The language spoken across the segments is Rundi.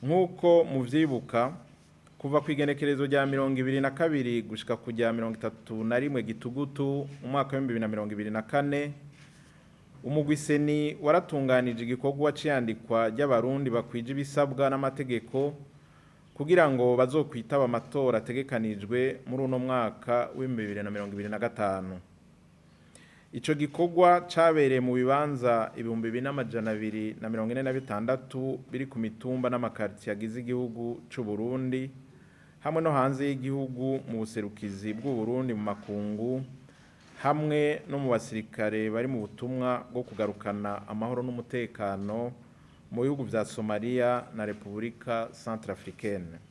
Nk'uko muvyibuka, kuva ku igenekerezo rya 22 gushika ku rya 31 Gitugutu umwaka w'2024, umugwi CENI waratunganije igikorwa c'iyandikwa ry'Abarundi bakwije ibisabwa n'amategeko kugira ngo bazokwitaba amatora ategekanijwe muri uno mwaka w'2025. Ico gikorwa cabereye mu bibanza 2246 biri ku mitumba n'amakaritiye agize igihugu c'u Burundi, hamwe no hanze y'igihugu mu buserukizi bw'u Burundi mu makungu, hamwe no mu basirikare bari mu butumwa bwo kugarukana amahoro n'umutekano mu bihugu vya Somalia na Repubulika Centrafricaine.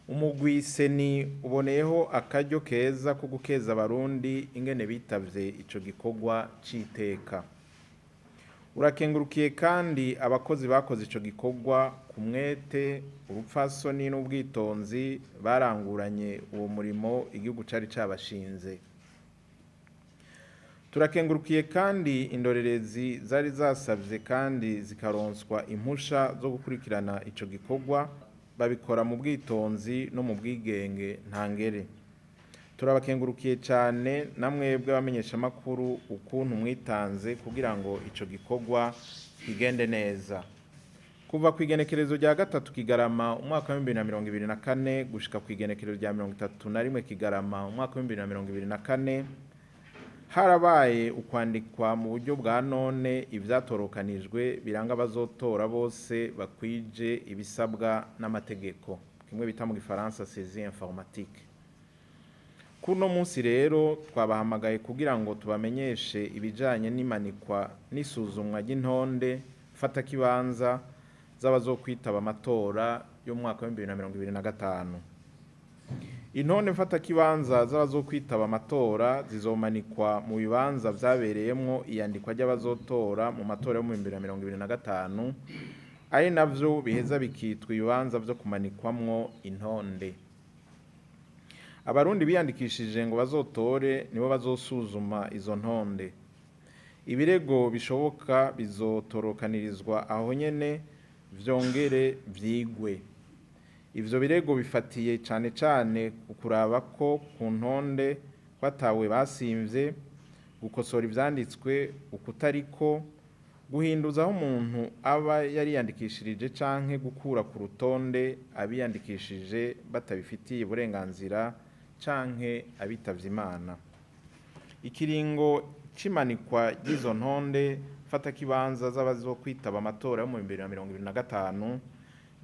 Umugwi CENI uboneyeho akaryo keza ko gukeza Abarundi ingene bitavye ico gikorwa c'iteka. Urakengurukiye kandi abakozi bakoze ico gikorwa ku mwete, urupfasoni n'ubwitonzi baranguranye uwo murimo igihugu cari cabashinze. Turakengurukiye kandi indorerezi zari zasavye kandi zikaronswa impusha zo gukurikirana ico gikorwa, babikora mu bwitonzi no mu bwigenge ntangere. Turabakengurukiye cane namwebwe abamenyeshamakuru ukuntu mwitanze kugira ngo ico gikorwa kigende neza. Kuva ku igenekerezo rya 3 Kigarama umwaka w'2024 gushika ku igenekerezo rya 31 Kigarama umwaka w'2024, harabaye ukwandikwa mu buryo bwa none ivyatorokanijwe biranga abazotora bose bakwije ibisabwa n'amategeko, kimwe bita mu gifaransa saisie informatique. Kuno munsi rero twabahamagaye kugira ngo tubamenyeshe ibijanye n'imanikwa n'isuzumwa ry'intonde mfatakibanza z'abazokwitaba amatora y'umwaka w'2025. Intonde mfatakibanza z'abazokwitaba amatora zizomanikwa mu bibanza vyabereyemwo iyandikwa ry'abazotora mu matora yo mu 2025, ari navyo biheza bikitwa ibibanza vyo kumanikwamwo intonde. Abarundi biyandikishije ngo bazotore nibo bazosuzuma izo ntonde. Ibirego bishoboka bizotorokanirizwa aho nyene vyongere vyigwe. Ivyo birego bifatiye cane cane ku kuraba ko ku ntonde kwatawe basimvye, gukosora ivyanditswe ukutariko, guhinduza aho umuntu aba yariyandikishirije canke gukura ku rutonde abiyandikishije batabifitiye uburenganzira canke abitavye Imana. Ikiringo c'imanikwa ry'izo ntonde mfatakibanza z'abazokwitaba amatora yo mu 2025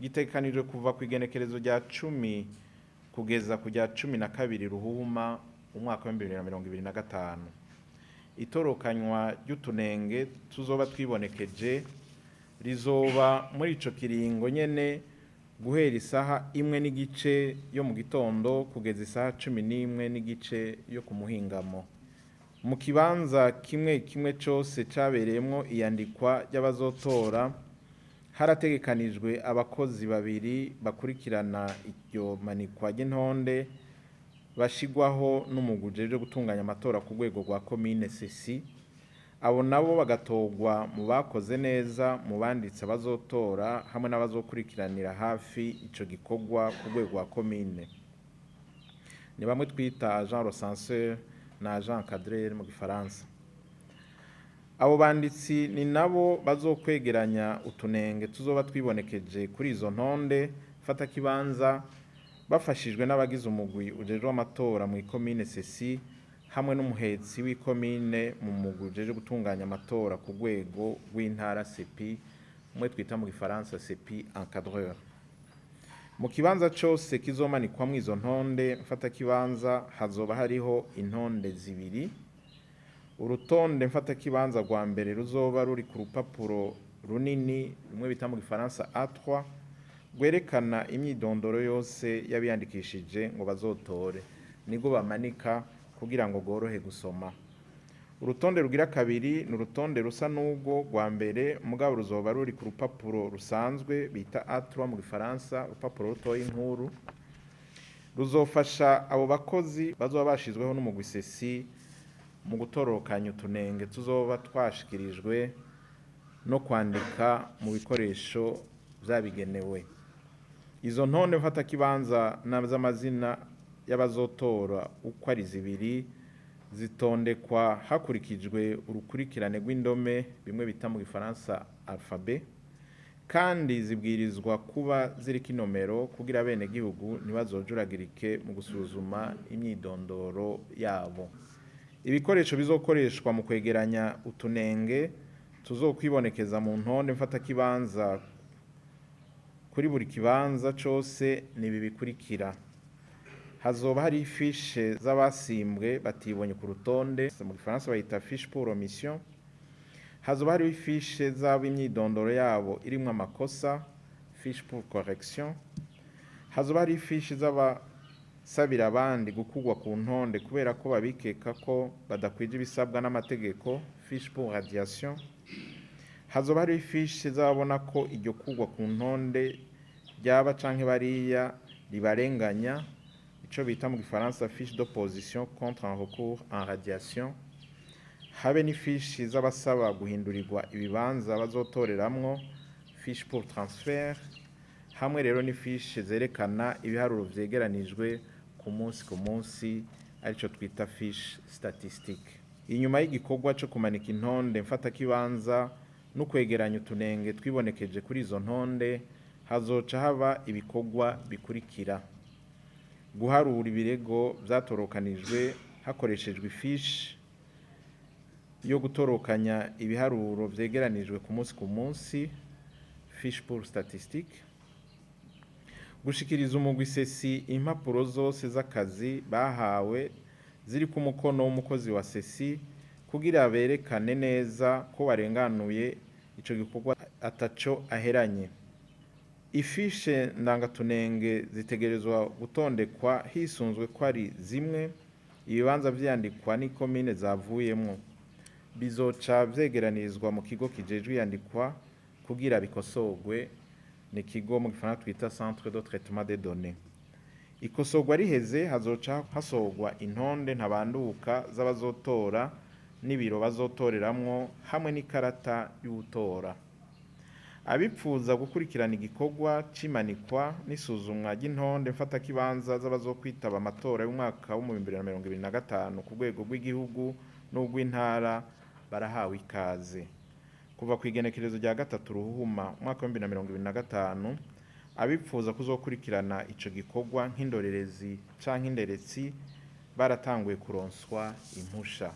gitegekanijwe kuva ku igenekerezo rya 10 kugeza ku rya 12 Ruhuma umwaka w'2025. Itorokanywa ry'utunenge tuzoba twibonekeje rizoba muri ico kiringo nyene, guhera isaha 1:30 yo mu gitondo kugeza isaha 11:30 yo ku muhingamo. Mu kibanza kimwe kimwe cose cabereyemwo iyandikwa ry'abazotora harategekanijwe abakozi babiri bakurikirana iryo manikwa ry'intonde, bashigwaho n'umugwi ujejwe gutunganya amatora ku rwego rwa komine CECI. Abo nabo bagatorwa mu bakoze neza mu banditse abazotora hamwe n'abazokurikiranira hafi ico gikorwa ku rwego rwa komine. Ni bamwe twita agent recenseur na agent encadreur mu gifaransa. Abo banditsi ni nabo bazokwegeranya utunenge tuzoba twibonekeje kuri izo ntonde mfatakibanza, bafashijwe n'abagize umugwi ujejwe amatora mu ikomine CECI hamwe n'umuhetsi w'ikomine mu mugwi ujejwe gutunganya amatora ku rwego rw'intara CEPI, umwe twita mu gifaransa CEPI encadreur. Mu kibanza cose kizomanikwamwo izo ntonde mfatakibanza hazoba hariho intonde zibiri. Urutonde mfatakibanza rwa mbere ruzoba ruri ku rupapuro runini, rumwe bita mu gifaransa A3, rwerekana imyidondoro yose y'abiyandikishije ngo bazotore, nibwo bamanika kugira ngo rworohe gusoma. Urutonde rugira kabiri ni urutonde rusa n'urwo rwa mbere, mugabo ruzoba ruri ku rupapuro rusanzwe bita A3 mu gifaransa, urupapuro rutoya inkuru, ruzofasha abo bakozi bazoba bashizweho n'umugwi CECI mu gutorokanya utunenge tuzoba twashikirijwe no kwandika mu bikoresho vyabigenewe. Izo ntonde mfatakibanza z'amazina y'abazotora uko ari zibiri zitondekwa hakurikijwe urukurikirane rw'indome, bimwe bita mu gifaransa alphabet, kandi zibwirizwa kuba ziriko inomero kugira abenegihugu ntibazojuragirike mu gusuzuma imyidondoro yabo. Ibikoresho bizokoreshwa mu kwegeranya utunenge tuzokwibonekeza mu ntonde mfatakibanza kuri buri kibanza cose nibi bikurikira: hazoba hari ifishe z'abasimbwe batibonye ku rutonde, mu gifaransa bayita fiche pour omission. Hazoba hariho ifishe z'abo imyidondoro yabo irimwo amakosa, fiche pour correction. Hazoba hari ifishe z'abasabira abandi gukurwa ku ntonde kubera ko babikeka ko badakwije ibisabwa n'amategeko, fiche pour radiation. Hazoba hariho ifishe z'ababona ko iryo kurwa ku ntonde ryaba canke bariya ribarenganya, ico bita mu gifaransa fiche d'opposition contre un recours en radiation. Habe n'ifishi z'abasaba guhindurirwa ibibanza bazotoreramwo, fiche pour transfert, hamwe rero n'ifishe zerekana ibiharuro vyegeranijwe ku munsi ku munsi, arico twita fiche statistique. Inyuma y'igikorwa co kumanika intonde mfatakibanza no kwegeranya utunenge twibonekeje kuri izo ntonde, hazoca haba ibikorwa bikurikira: guharura ibirego vyatorokanijwe hakoreshejwe ifishi yo gutorokanya ibiharuro vyegeranijwe ku munsi ku munsi, fiche pour statistique; gushikiriza umugwi CECI impapuro zose z'akazi bahawe ziriko umukono w'umukozi wa CECI kugira berekane neza ko barenganuye ico gikorwa ataco aheranye. Ifishe ndangatunenge zitegerezwa gutondekwa hisunzwe ko ari zimwe ibibanza vyandikwa n'ikomine zavuyemwo, bizoca vyegeranirizwa mu kigo kijejwe iyandikwa kugira bikosorwe, ni ikigo mu gifaransa twita centre de traitement des données. Ikosorwa riheze, hazoca hasorwa intonde ntabanduka z'abazotora n'ibiro bazotoreramwo hamwe n'ikarata y'uwutora. Abipfuza gukurikirana igikorwa c'imanikwa n'isuzumwa ry'intonde mfatakibanza z'abazokwitaba amatora y'umwaka w'2025 ku rwego rw'igihugu n'urw'intara barahawe ikaze. Kuva kw'igenekerezo rya 3 Ruhuhuma umwaka w'2025, abipfuza kuzokurikirana ico gikorwa nk'indorerezi canke inderetsi baratanguye kuronswa impusha.